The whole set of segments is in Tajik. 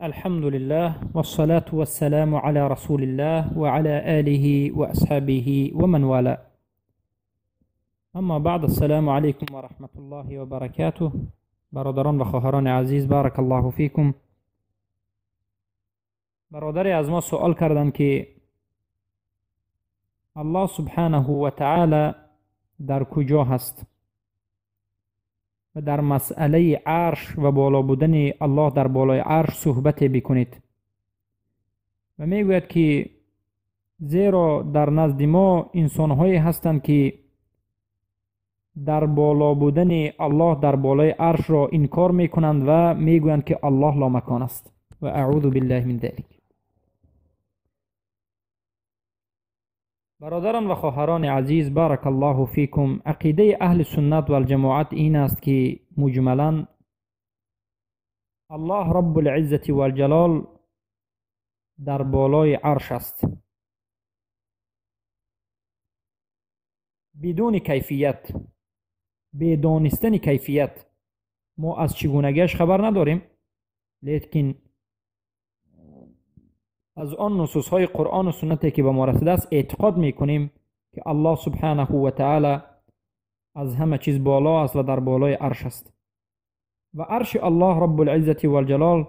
الحمد لله والصلاة والسلام على رسول الله وعلى آله وأصحابه ومن والاه. اما بعد، السلام علیکم و رحمت الله و برکاته. برادران و خواهران عزیز، بارک الله فیکم. برادری از ما سوال کردند که الله سبحانه و تعالی در کجا هست و در مسئله عرش و بالا بودن الله در بالای عرش صحبت بکنید. و میگوید که زیرا در نزد ما انسانهایی هستند که در بالا بودن الله در بالای عرش را انکار میکنند و میگویند که الله لامکان است و اعوذ بالله من ذلک. برادران و خواهران عزیز، بارک الله فیکم. عقیده اهل سنت و الجماعت این است که مجملا الله رب العزة و الجلال در بالای عرش است، بدون کیفیت، بدانستن کیفیت. ما از چگونگیش خبر نداریم، لیکن از آن نصوص های قرآن و سنتی که به ما رسیده است اعتقاد میکنیم که الله سبحانه و تعالی از همه چیز بالا است و در بالای عرش است و عرش الله رب العزة و الجلال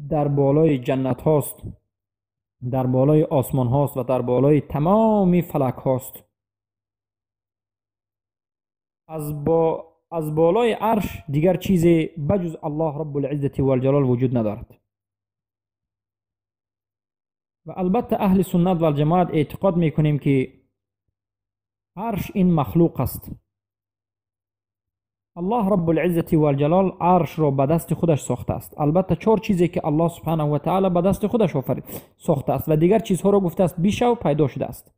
در بالای جنت هاست، در بالای آسمان هاست و در بالای تمام فلک هاست. از بالای عرش دیگر چیزی بجز الله رب العزة و الجلال وجود ندارد. و البته اهل سنت و الجماعت اعتقاد میکنیم که عرش این مخلوق است. الله رب العزة و الجلال عرش را به دست خودش ساخته است. البته چهار چیزی که الله سبحانه و تعالی به دست خودش آفرید ساخته است و دیگر چیزها را گفته است بیشه و پیدا شده است.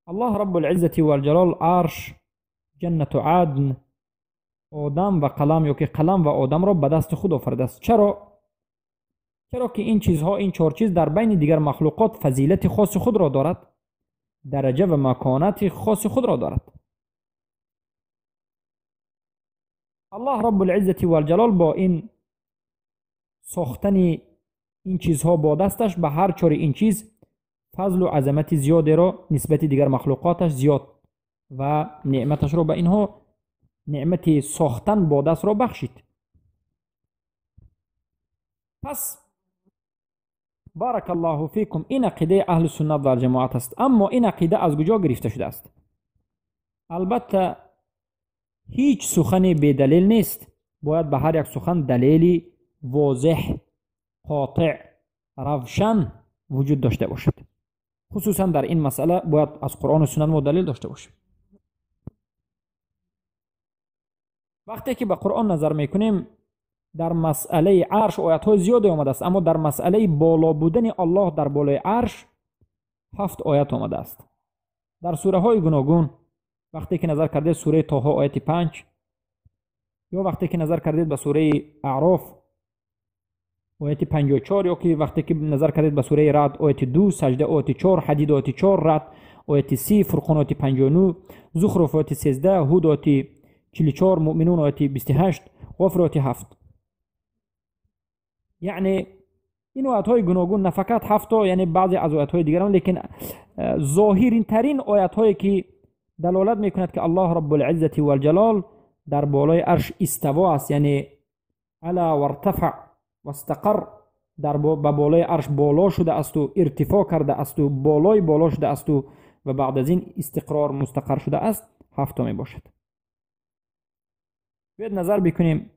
الله رب العزة و الجلال عرش، جنت و عدن، آدم و قلم یا که قلم و آدم را به دست خود آفریده است. چرا؟ چرا که این چیزها، این چهار چیز در بین دیگر مخلوقات فضیلت خاص خود را دارد، درجه و مکانت خاص خود را دارد. الله رب العزة و الجلال با این ساختن این چیزها با دستش به هر چهار این چیز فضل و عظمت زیادی را نسبت دیگر مخلوقاتش زیاد و نعمتش را به اینها، نعمت ساختن با دست را بخشید. پس بارک الله فیکم، این عقیده اهل سنت و الجماعت است. اما این عقیده از کجا گرفته شده است؟ البته هیچ سخنی بی دلیل نیست، باید به هر یک سخن دلیلی واضح، قاطع، روشن وجود داشته باشد. خصوصا در این مسئله باید از قرآن و سنت ما دلیل داشته باشیم. وقتی که به قرآن نظر میکنیم در مسئله عرش آیت های زیادی آمده است، اما در مسئله بالا بودن الله در بالای عرش 7 آیت آمده است در سوره های گوناگون. وقتی که نظر کردید سوره طه آیت 5، یا وقتی که نظر کردید به سوره اعراف آیت 54، یا که وقتی که نظر کردید به سوره رعد آیت 2، سجده آیت 4، حدید آیت 4، رعد آیت 30، فرقان آیت 59، زخرف آیت 13، هود آیت 44، مؤمنون آیت 28، غافر آیت 7. یعنی این آیت های گوناگون نه فقط 7 تا، یعنی بعضی از آیت های دیگر هم، لیکن ظاهرین ترین آیت هایی که دلالت میکند که الله رب العزة و الجلال در بالای عرش استوا است، یعنی علا وارتفع و استقر، در به بالای عرش بالا شده است و ارتفاع کرده است و بالای بالا شده است و بعد از این استقرار مستقر شده است، 7 می باشد. باید نظر بکنیم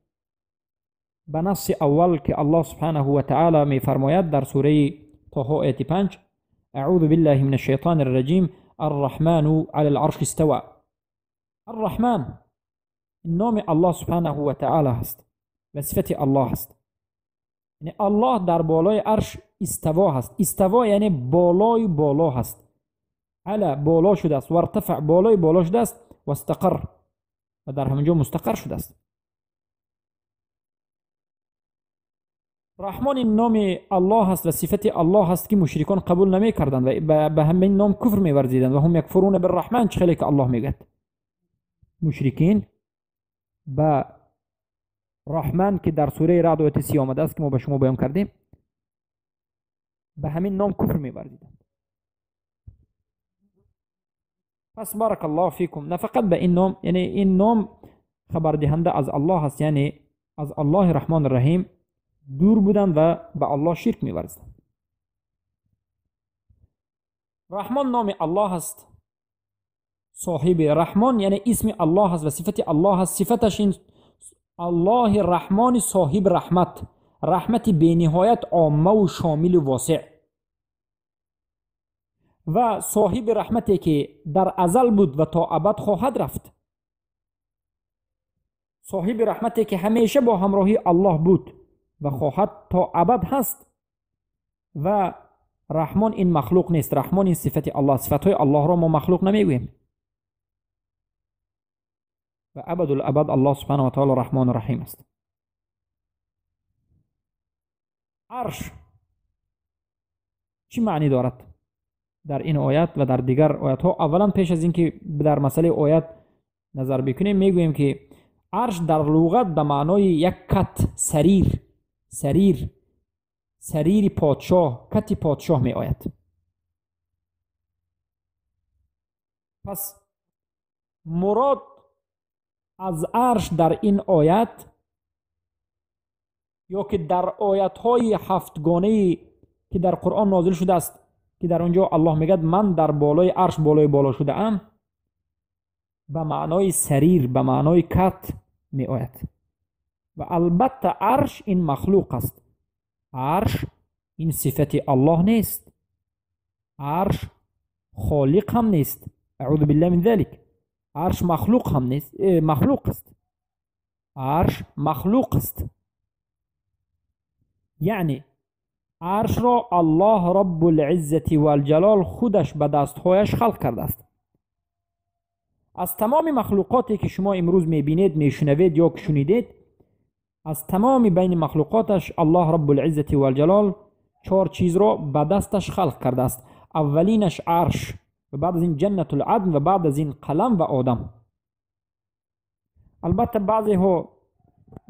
به نص اول که الله سبحانه و تعالی می فرماید در سوره طه آیت 5: اعوذ بالله من الشیطان الرجیم، الرحمن علی العرش استوى. الرحمن نام الله سبحانه و تعالی است و صفت الله است. یعنی الله در بالای عرش استوا هست. استوا یعنی بالای بالا هست، علی بالا شده است، و ارتفع بالای بالا شده است، و استقر و در همینجا مستقر شده است. رحمان نام الله هست و صفت الله هست که مشرکان قبول نمی کردند و به همین نام کفر می ورزیدند و هم یکفرون بالرحمن، چه خیلی که الله میگد. مشرکین به Раҳман ки дар сураи Раъд ояти 30 омадааст, ки мо ба шумо баён кардем, ба ҳамин ном куфр меварзиданд. Пас барак Аллоҳ фикум, на фақат ба ин ном, яъне ин ном хабардиҳанда аз Аллоҳ аст, яъне аз Аллоҳи Раҳмони Раҳим дур буданд ва ба Аллоҳ ширк меварзиданд. Раҳмон номи Аллоҳ аст, соҳиби Раҳмон яъне исми Аллоҳ аст ва сифати Аллоҳ аст. Сифаташ ин Аллоҳи Раҳмони соҳиби раҳмат, раҳмати бениҳоят оммаву шомилу восеъ ва соҳиби раҳмате ки дар азал буд ва то абад хоҳад рафт, соҳиби раҳмате ки ҳамеша бо ҳамроҳии Аллоҳ буд ва хоҳад то абад ҳаст. Ва Раҳмон ин махлуқ нест, Раҳмон ин сифати Аллоҳ, сифатҳои Аллоҳро мо махлуқ намегӯем. Ва абадул абад Аллоҳ субҳанаҳу ва таъоло Раҳмону Раҳим аст. Арш чӣ маънӣ дорад дар ин оят ва дар дигар оятҳо? Аввалан пеш аз ин ки дар масъалаи оят назар бикунем, мегӯем ки арш дар луғат ба маънои як кат, сарир, сарир, сарири подшоҳ, кати подшоҳ меояд. Пас мурод аз арш дар ин оят ё ки дар оятҳои ҳафтгонае ки дар Қуръон нозил шудааст, ки дар он ҷо Аллоҳ мегӯяд ман дар болои арш болои боло шудаам, ба маънои сарир, ба маънои кат меояд. Ва албатта арш ин махлуқ аст. Арш ин сифати Аллоҳ нест, арш холиқ ҳам нест, аъузу биллаҳи мин залик. Арш махлуқ ҳам нест, махлуқ аст. Арш махлуқ аст, яъне аршро Аллоҳ Роббул-иззати вал-ҷалол худаш ба дастҳояш халқ кардааст. Аз тамоми махлуқоте ки шумо имрӯз мебинед, мешунавед ё ки шунидед, аз тамоми байни махлуқоташ Аллоҳ Роббул-иззати вал-ҷалол чор чизро ба дасташ халқ кардааст. Аввалинаш арш ва баъд аз ин ҷаннатул-адн ва баъд аз ин қалам ва одам. Албатта баъзеҳо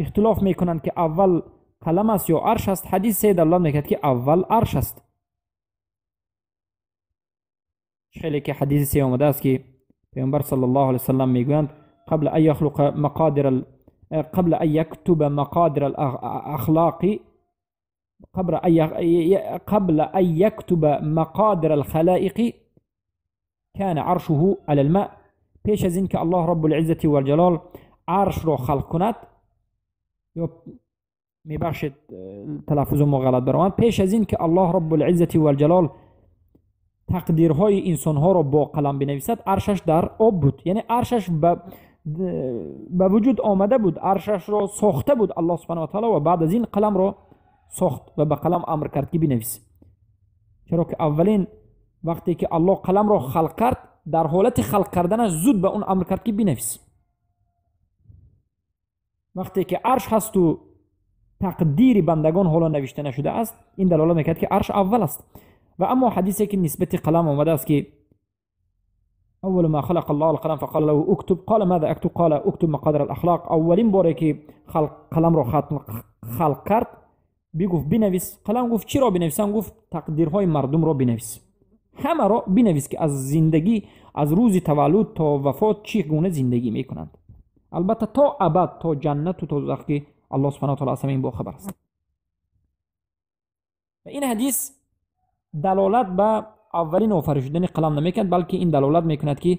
ихтилоф мекунанд ки аввал қалам аст ё арш аст. Ҳадис се далолат мекунад ки аввал арш аст. Хеле ки ҳадиси се омадааст ки паёмбар саллаллоҳу алайҳи васаллам мегӯянд қабла ан яхлуқа мақодир قبل أن يكتب مقادر الأخلاق قبل أن يكتب مقادر الخلائق كان عرشه على الماء. پیش از این که الله رب العزة والجلال عرش رو خلق کند، یا میبخشید تلفظ ما غلط برآمد، پیش از این که الله رب العزة والجلال تقدیرهای انسانها را با قلم بنویسد، عرشش در آب بود. یعنی عرشش به وجود آمده بود، عرشش را ساخته بود الله سبحانه و تعالی و بعد از این قلم را ساخت و به قلم امر کرد که بنویس. چرا که اولین وقتی که الله قلم را خلق کرد، در حالت خلق کردنش زود به اون امر کرد که بنویس. وقتی که عرش هست و تقدیر بندگان حالا نوشته نشده است، این دلالت میکرد که عرش اول است. و اما حدیثی که نسبت قلم آمده است که اول ما خلق الله القلم فقال له اكتب قال ماذا اكتب قال اكتب مقادر الاخلاق. اولین باره که قلم را خلق کرد بگفت بنویس. قلم گفت چی را بنویسم؟ گفت تقدیرهای مردم را بنویس، همه را بنویس که از زندگی، از روز تولد تا وفات چی گونه زندگی میکنند، البته تا ابد، تا جنت و تا دوزخ که الله سبحانه و تعالی از همین با خبر است. و این حدیث دلالت به اولین آفرینش شدن قلم نمیکند، بلکه این دلالت میکند که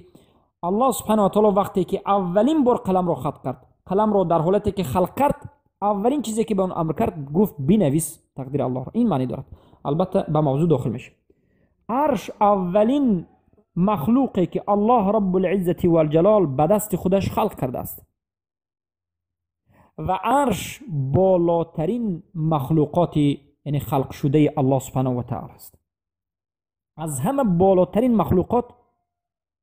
الله سبحانه و تعالی وقتی که اولین بار قلم را خلق کرد، قلم را در حالتی که خلق کرد، اولین چیزی که به اون امر کرد گفت بنویس تقدیر الله را. این معنی دارد. البته به موضوع داخل میشه. عرش اولین مخلوقی که الله رب العزة والجلال به دست خودش خلق کرده است و عرش بالاترین مخلوقات یعنی خلق شده الله سبحانه و تعالی است. از همه بالاترین مخلوقات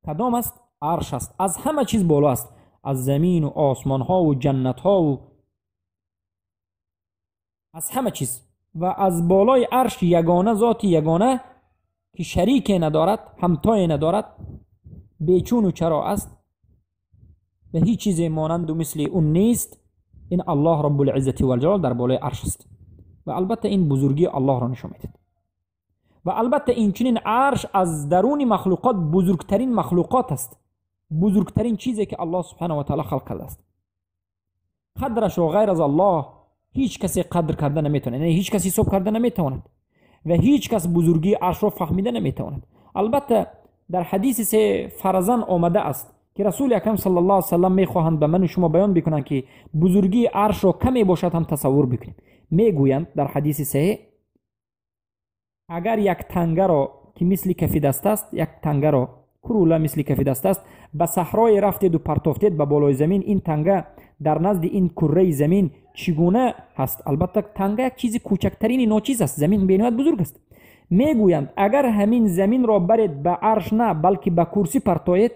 کدام است؟ عرش است. از همه چیز بالا است، از زمین و آسمان ها و جنت ها و از همه چیز. و از بالای عرش یگانه ذات یگانه که شریک ندارد، همتای ندارد، بیچون و چرا است و هیچ چیز مانند و مثل اون نیست، ин Аллоҳ Раббул-Иззати вал-Ҷалол дар болои арш аст ва албатта ин бузургии Аллоҳро нишон медиҳад. Ва албатта инчунин арш аз даруни махлуқот бузургтарин махлуқот аст, бузургтарин чизе ки Аллоҳ субҳанаҳу ва таъоло халқ кардааст. Қадрашро ғайр аз Аллоҳ ҳеҷ касе қадр карда наметавонад, яъне ҳеҷ кас ҳисоб карда наметавонад ва ҳеҷ кас бузургии аршро фаҳмида наметавонад. Албатта дар ҳадиси се фарзан омада аст ки Расули Акрам саллаллоҳу алайҳи васаллам мехоҳанд ба ману шумо баён бикунанд ки бузургии аршро каме бошад ҳам тасаввур бикунем. Мегӯянд дар ҳадиси саҳеҳ, агар як тангаро ки мисли кафи даст аст, як тангаро курула мисли кафи даст аст, ба саҳрое рафтеду партофтед ба болои замин, ин танга дар назди ин курраи замин чӣ гуна ҳаст? Албатта танга як чизи кӯчактарини ночиз аст, замин бениҳоят бузург аст. Мегӯянд агар ҳамин заминро баред ба арш на, балки ба курсӣ партоед,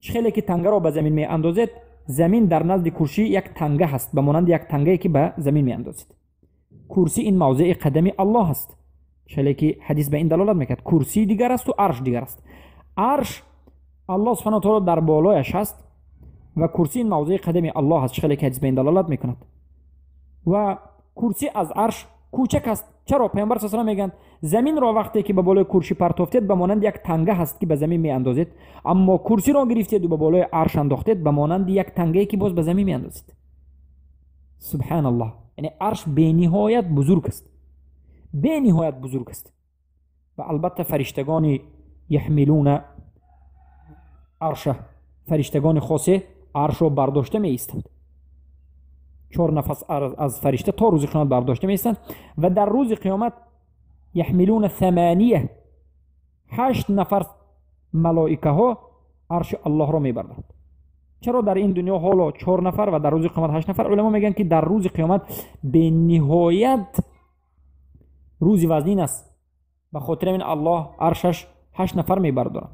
чӣ хеле ки тангаро ба замин меандозед, замин дар назди курсӣ як танга ҳаст, ба монанди як тангае ки ба замин меандозед. Курсӣ ин мавзеи қадами Аллоҳ аст, хеле ки ҳадис ба ин далолат мекард. Курсӣ дигар асту арш дигар аст. Арш Аллоҳ субҳанаҳу ва таъоло дар болояш аст ва курсӣ ин мавзеи қадами Аллоҳ аст, хеле ки ҳадис ба ин далолат мекунад. Ва курсӣ аз арш кӯчак аст. Чаро? Паёмбар саллаллоҳу алайҳи васаллам мегӯянд заминро вақте ки ба болои курсӣ партофтед ба монанди як танга ҳаст ки ба замин меандозед, аммо курсиро гирифтеду ба болои арш андохтед ба монанди як тангае ки боз ба замин меандозед. Субҳаналлоҳ. Яъне арш бениҳоят бузург аст, бениҳоят бузург аст. Ва албатта фариштагони яҳмилуна арша, фариштагони хосе аршро бардошта меистанд. 4 нафас аз фаришта то рӯзи қиёмат бардошта меистанд ва дар рӯзи қиёмат яҳмилуна 8, 8 нафар малоикаҳо арши Аллоҳро мебардоранд. Чаро дар ин дунё ҳоло 4 нафар ва дар рӯзи қиёмат 8 нафар? Уламо мегӯянд ки дар рӯзи қиёмат бениҳоят рӯзи вазнин аст, ба хотири ин Аллоҳ аршаш 8 нафар мебардоранд.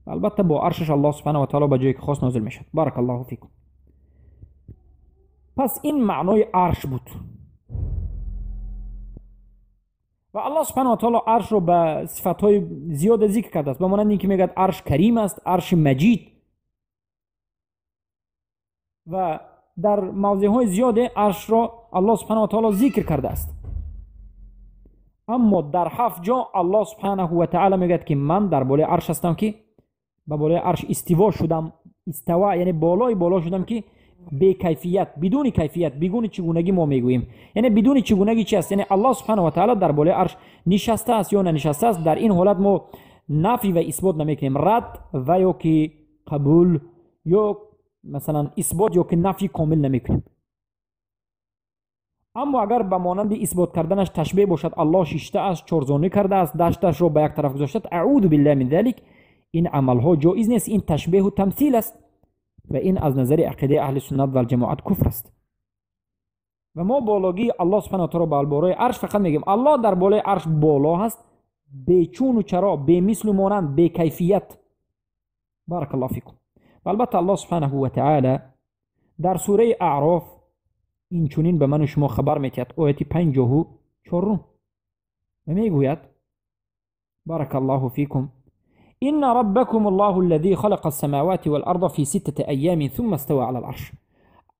Албатта бо аршаш Аллоҳ субҳанаҳу ва таъоло ба ҷое ки хост нозил мешавад. Баракаллоҳу фикум. Пас ин маънои арш буд. Ва Аллоҳ субҳанаҳу ва таъоло аршро ба сифатҳои зиёде зикр кардааст, ба монанди ин ки мегӯяд арш карим аст, арши маҷид. Ва дар мавзеъҳои зиёде аршро Аллоҳ субҳанаҳу ва таъоло зикр кардааст. Аммо дар 7 ҷо Аллоҳ субҳанаҳу ва таъоло мегӯяд ки ман дар болои арш ҳастам, ки ба болои арш истиво шудам. Истава яъне болои боло шудам ки бекайфият, бидуни кайфият, бидуни чигунагӣ мо мегӯем. Яъне бидуни чигунагӣ чи аст? Яъне Аллоҳ субҳанаҳу ва таъоло дар болои арш нишастааст ё нанишастааст, дар ин ҳолат мо нафи ва исбот намекунем, рад ва ё ки қабул ё масалан исбот ё ки нафи комил намекунем. Аммо агар ба монанди исбот карданаш ташбеҳ бошад, Аллоҳ шиштааст, чорзонӣ кардааст, дашташро ба як тараф гузоштааст, аъузу биллаҳи мин залик, ин амалҳо ҷоиз нест, ин ташбеҳу тамсил аст ва ин аз назари ақидаи аҳли суннат валҷамоат куфр аст. Ва мо бологии Аллоҳ субҳанаҳу ва таъоло ба болои арш фақат мегӯем Аллоҳ дар болои арш боло ҳаст, бечуну чаро, бемислу монанд, бекайфият. Баракаллоҳу фикум. Ва албатта Аллоҳ субҳанаҳу ва таъоло дар сураи Аъроф инчунин ба ману шумо хабар метиҳад, ояти 54, ва мегӯяд баракаллоҳу фикум: إن ربكم الله الذي خلق السماوات والأرض في 6 أيام ثم استوى على العرش.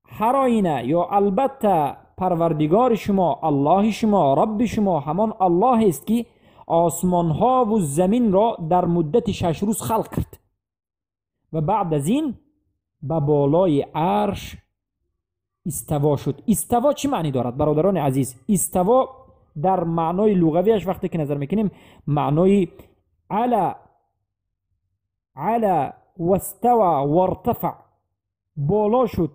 هر آینه یا البته پروردگار شما، الله شما، رب شما همان الله است که آسمان ها و زمین را در مدت 6 روز خلق کرد و بعد از این به بالای عرش استوا شد. استوا چی معنی دارد برادران عزیز؟ استوا در معنای لغویش وقتی که نظر میکنیم معنای علا، علا واستوى وارتفع، بالا شد،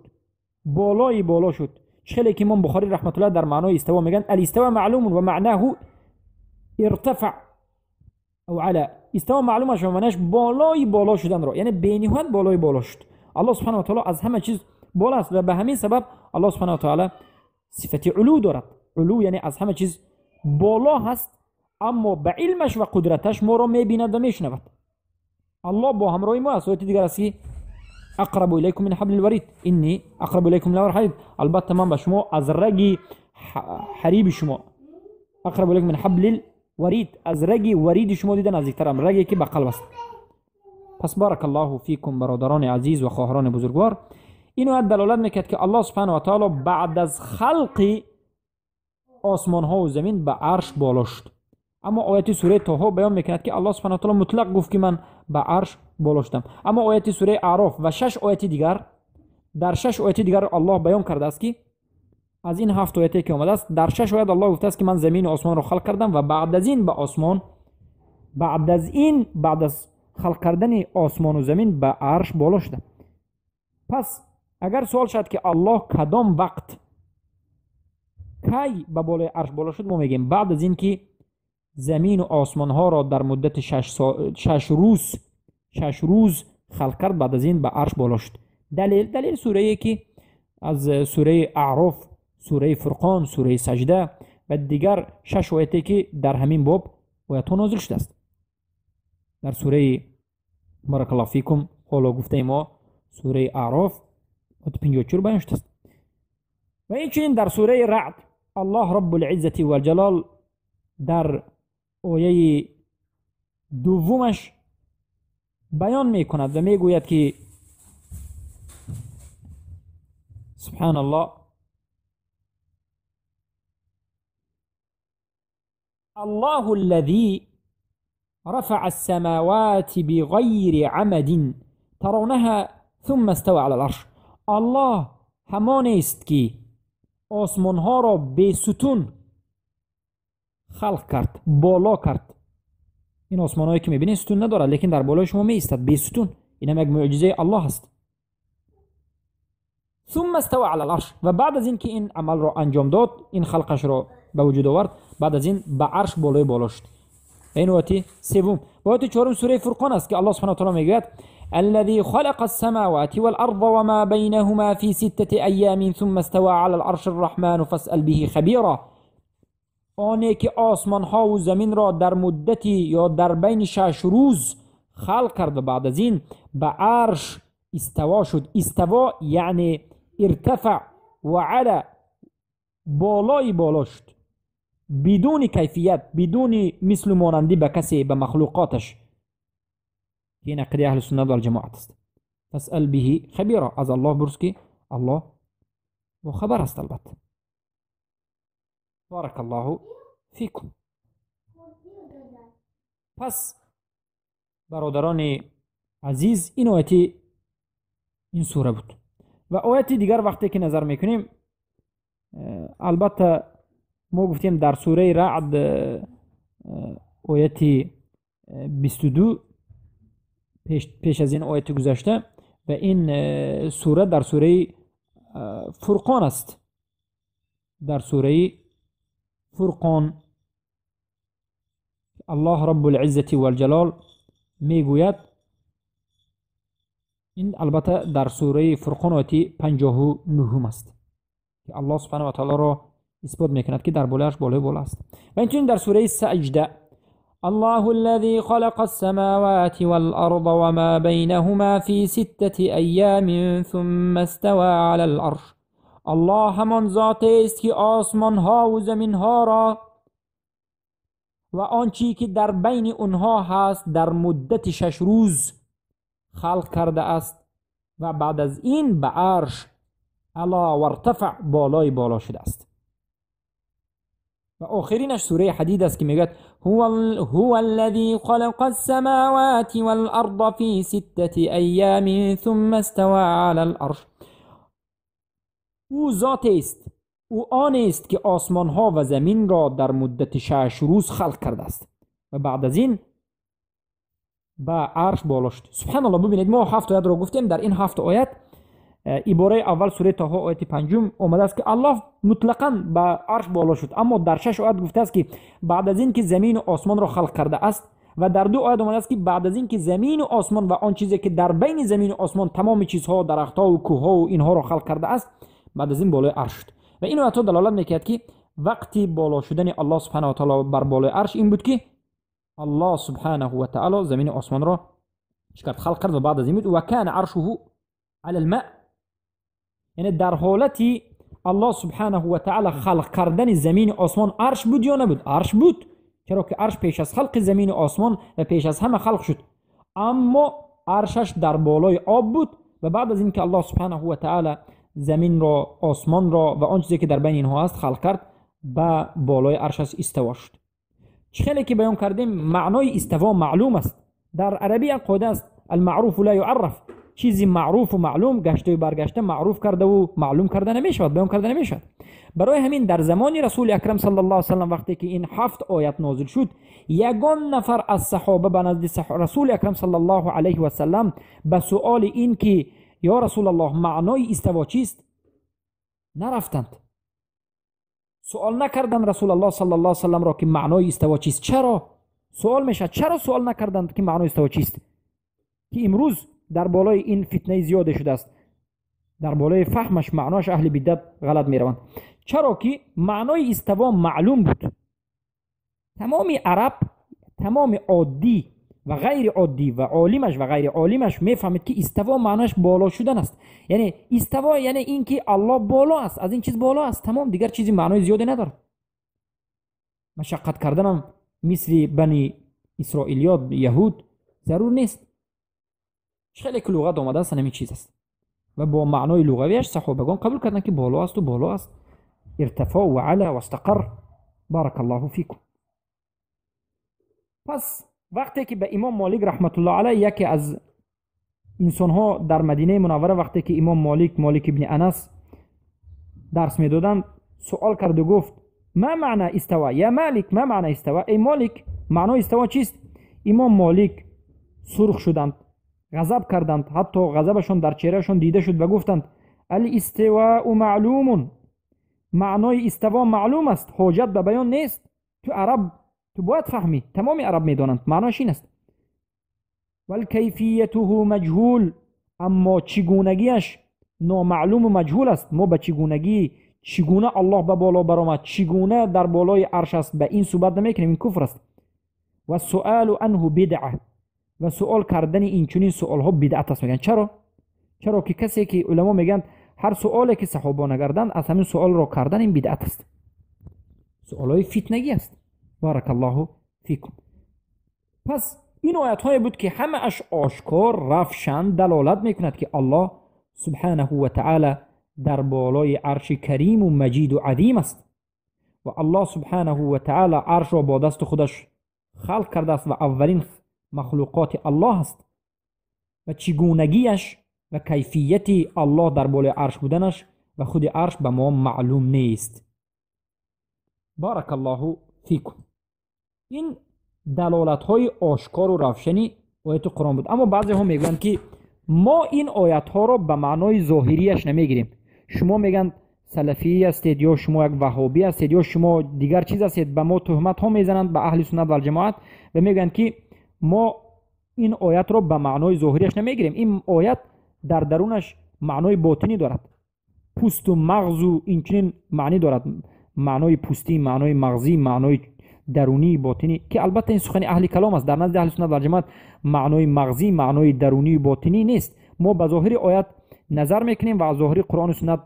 بالای بالا شد. خیلی که امام بخاری رحمت الله در معنای استوا میگن الاستوا معلوم و معناه ارتفع او علا. استوا معلوم است و معناش بالای بالا شدن را، یعنی بینهایت بالای بالا شد. الله سبحانه و تعالی از همه چیز بالا است و به همین سبب الله سبحانه و تعالی صفت علو دارد. علو یعنی از همه چیز بالا هست، اما به علمش و قدرتش ما را میبیند و میشنود. الله با همراه ما است. آیت دیگر است که اقرب الیکم من حبل الورید انی اقرب الیکم من الحبل. البته من به شما از رگ حریب شما، اقرب الیکم من حبل الورید، از رگ ورید شما دیده نزدیکترم، رگی که به قلب است. پس بارک الله فیکم برادران عزیز و خواهران بزرگوار، این آیت دلالت میکرد که الله سبحانه و تعالی بعد از خلق آسمان ها و زمین به عرش بالا شد. اما آیت سوره طه بیان میکند که الله سبحانه و تعالی مطلق گفت که من به عرش بالا شدم. اما آیت سوره اعراف و 6 آیت دیگر، در 6 آیت دیگر الله بیان کرده است که از این 7 آیتی که آمده است، در 6 آیت الله گفته است که من زمین و آسمان را خلق کردم و بعد از این به آسمان، بعد از این، بعد از خلق کردن آسمان و زمین به عرش بالا شدم. پس اگر سوال شد که الله کدام وقت کی به بالای عرش بالا شد، ما میگیم بعد از این که زمین و آسمان ها را در مدت 6 روز خلق کرد، بعد از این به عرش بالا شد. دلیل سوره که از سوره اعراف، سوره فرقان، سوره سجده و دیگر 6 آیتی که در همین باب آیت ها نازل شده است. در سوره بارک الله فیکم حالا گفته ما سوره اعراف آیت 54 بیان شده است. و اینچنین در سوره رعد الله رب العزة والجلال در آیه دومش بیان میکند و میگوید که سبحان الله، الله الذي رفع السماوات بغير عمد ترونها ثم استوى على العرش. الله همان است که آسمان ها را به ستون خلق کرد، بالا کرد. این آسمان هایی که میبینید ستون ندارد، لیکن در بالای شما می ایستد به ستون. این هم یک معجزه الله است. ثم استوى على العرش، و بعد از این که این عمل را انجام داد، این خلقش را به وجود آورد، بعد از این به عرش بالای بالا شد. این آیت سوم. و آیت چهارم سوره فرقان است که الله سبحانه و تعالی میگوید الذي خلق السماوات والأرض وما بينهما في 6 أيام ثم استوى على العرش الرحمن فاسأل به خبيرا. آنی که آسمان ها و زمین را در مدتی یا در بین 6 روز خلق کرد و بعد از این به عرش استوا شد. استوا یعنی ارتفع و علا، بالای بالا شد، بدون کیفیت، بدون مثل مانندی به کسی، به مخلوقاتش. این عقیده اهل سنت و الجماعت است. فاسأل به خبیرا، از الله برس که الله و خبر است. البته بارک الله فیکم. پس برادران عزیز، این آیت این سوره بود. و آیت دیگر وقتی که نظر میکنیم، البته ما گفتیم در سوره رعد آیت 22 پیش از این آیت گذشته، و این سوره در سوره فرقان است. در سوره فرقان الله رب العزة والجلال میگوید، این البته در سوره فرقان آیت 59 است که الله سبحانه و تعالی را اثبات میکند که در بالایش بالای بالا است. و اینچنین در سوره سجده الله الذي خلق السماوات والأرض وما بينهما في 6 أيام ثم استوى على العرش. الله همان ذات است که آسمان ها و زمین ها را و آنچه که در بین اونها هست در مدت 6 روز خلق کرده است و بعد از این به عرش علا و ارتفع، بالای بالا شده است. و آخرینش سوره حدید است که میگوید هو الذي خلق السماوات والأرض في 6 أيام ثم استوى على العرش. او ذات است، او آن است که آسمان ها و زمین را در مدت 6 روز خلق کرده است و بعد از این به عرش بالا شد. سبحان الله. ببینید ما 7 آیت را گفتیم. در این 7 آیت عباره اول سوره طه آیت 5 آمده است که الله مطلقاً به عرش بالا شد، اما در 6 آیت گفته است که بعد از این که زمین و آسمان را خلق کرده است، و در 2 آیت آمده است که بعد از این که زمین و آسمان و آن چیزی که در بین زمین و آسمان تمام چیزها، درختها و کوهها و اینها را خلق کرده است، بعد از این بالای عرش شد. و این آیت دلالت میکرد که وقتی بالا شدن الله سبحانه و تعالی بر بالای عرش این بود که الله سبحانه و تعالی زمین و آسمان را خلق کرد و بعد از این بود و کان عرشه علی الماء، یعنی در حالتی الله سبحانه و تعالی خلق کردن زمین و آسمان عرش بود یا نبود؟ عرش بود، چرا که عرش پیش از خلق زمین و آسمان و پیش از همه خلق شد، اما عرشش در بالای آب بود و بعد از اینکه الله سبحانه و تعالی زمین را، آسمان را و آن چیزی که در بین اینها است خلق کرد، به بالای عرش استوا شد. خیلی که بیان کردیم معنای استوا معلوم است. در عربی قاعده است المعروف لا يعرف، چیزی معروف و معلوم گشته و برگشته معروف کرده و معلوم کرده نمیشود، بیان کرده نمیشود. برای همین در زمان رسول اکرم صلی الله علیه و سلم وقتی که این 7 آیت نازل شد، یگان نفر از صحابه به نزد رسول اکرم صلی الله علیه و سلم به سؤال این که یا رسول الله معنای استوا چیست نرفتند، سوال نکردند رسول الله صلی الله علیه و سلم را که معنای استوا چیست. چرا سوال میشه؟ چرا سوال نکردند که معنای استوا چیست؟ که امروز در بالای این فتنه زیاده شده است، در بالای فهمش معناش اهل بدعت غلط میروند. چرا که معنای استوا معلوم بود. تمام عرب، تمام عادی و غیر عادی و عالمش و غیر عالمش میفهمید که استوا معناش بالا شدن است. یعنی استوا یعنی اینکه الله بالا است، از این چیز بالا است، تمام، دیگر چیزی معنای زیادی ندارد. مشقت کردنم مثل بنی اسرائیلیات یهود ضرور نیست. خیلی که لغت آمده است همین چیز است و با معنای لغویش صحابگان قبول کردند که بالا است و بالا است، ارتفاع و علا و استقر. بارک الله فیکم. پس وقتی که به امام مالک رحمت الله علیه، یکی از انسانها در مدینه منوره، وقتی که امام مالک، مالک ابن انس درس میدادند، سوال کرد و گفت ما معنی استوا یا مالک، ما معنی استوا، ای مالک معنای استوا چیست؟ امام مالک سرخ شدند، غضب کردند، حتی غضبشان در چهرهشان دیده شد و گفتند الاستواء معلوم، معنای استوا معلوم است، حاجت به بیان نیست، تو عرب تو باید فهمی، تمام عرب میدانند معناش این است. والکیفیته مجهول، اما چگونگیش نامعلوم و مجهول است. ما به چگونگی، چگونه الله به بالا برآمد، چگونه در بالای عرش است، به این صحبت نمیکنیم، این کفر است. و سؤال عنه بدعه، و سوال کردن این چنین سوال ها بدعت است. میگن چرا؟ چرا که کسی که علما میگن هر سوالی که صحابه نکردند از همین سوال را کردن این بدعت است، سوالای فتنگی است. بارک الله فیکم. پس این آیت های بود که همه اش آشکار روشن دلالت میکند که الله سبحانه و تعالی در بالای عرش کریم و مجید و عظیم است و الله سبحانه و تعالی عرش را با دست خودش خلق کرده است و اولین مخلوقات الله است و چگونگیش و کیفیت الله در بالای عرش بودنش و خود عرش به ما معلوم نیست. بارک الله فیکم. این دلالت های آشکار و روشنی آیت قرآن بود. اما بعضی ها میگویند که ما این آیت ها را به معنای ظاهریش نمیگیریم. شما میگن سلفی هستید یا شما یک وهابی هستید یا شما دیگر چیز هستید، به ما تهمت ها میزنند به اهل سنت و الجماعت و میگن که ما این آیت را به معنای ظاهریش نمیگیریم، این آیت در درونش معنای باطنی دارد، پوست و مغز و اینچنین معنی دارد، معنای پوستی، معنای مغزی، معنای درونی باطنی، که البته این سخن اهل کلام است. در نزد اهل سنت و الجماعت معنای مغزی، معنای درونی باطنی نیست. ما به ظاهر آیت نظر میکنیم و از ظاهر قرآن و سنت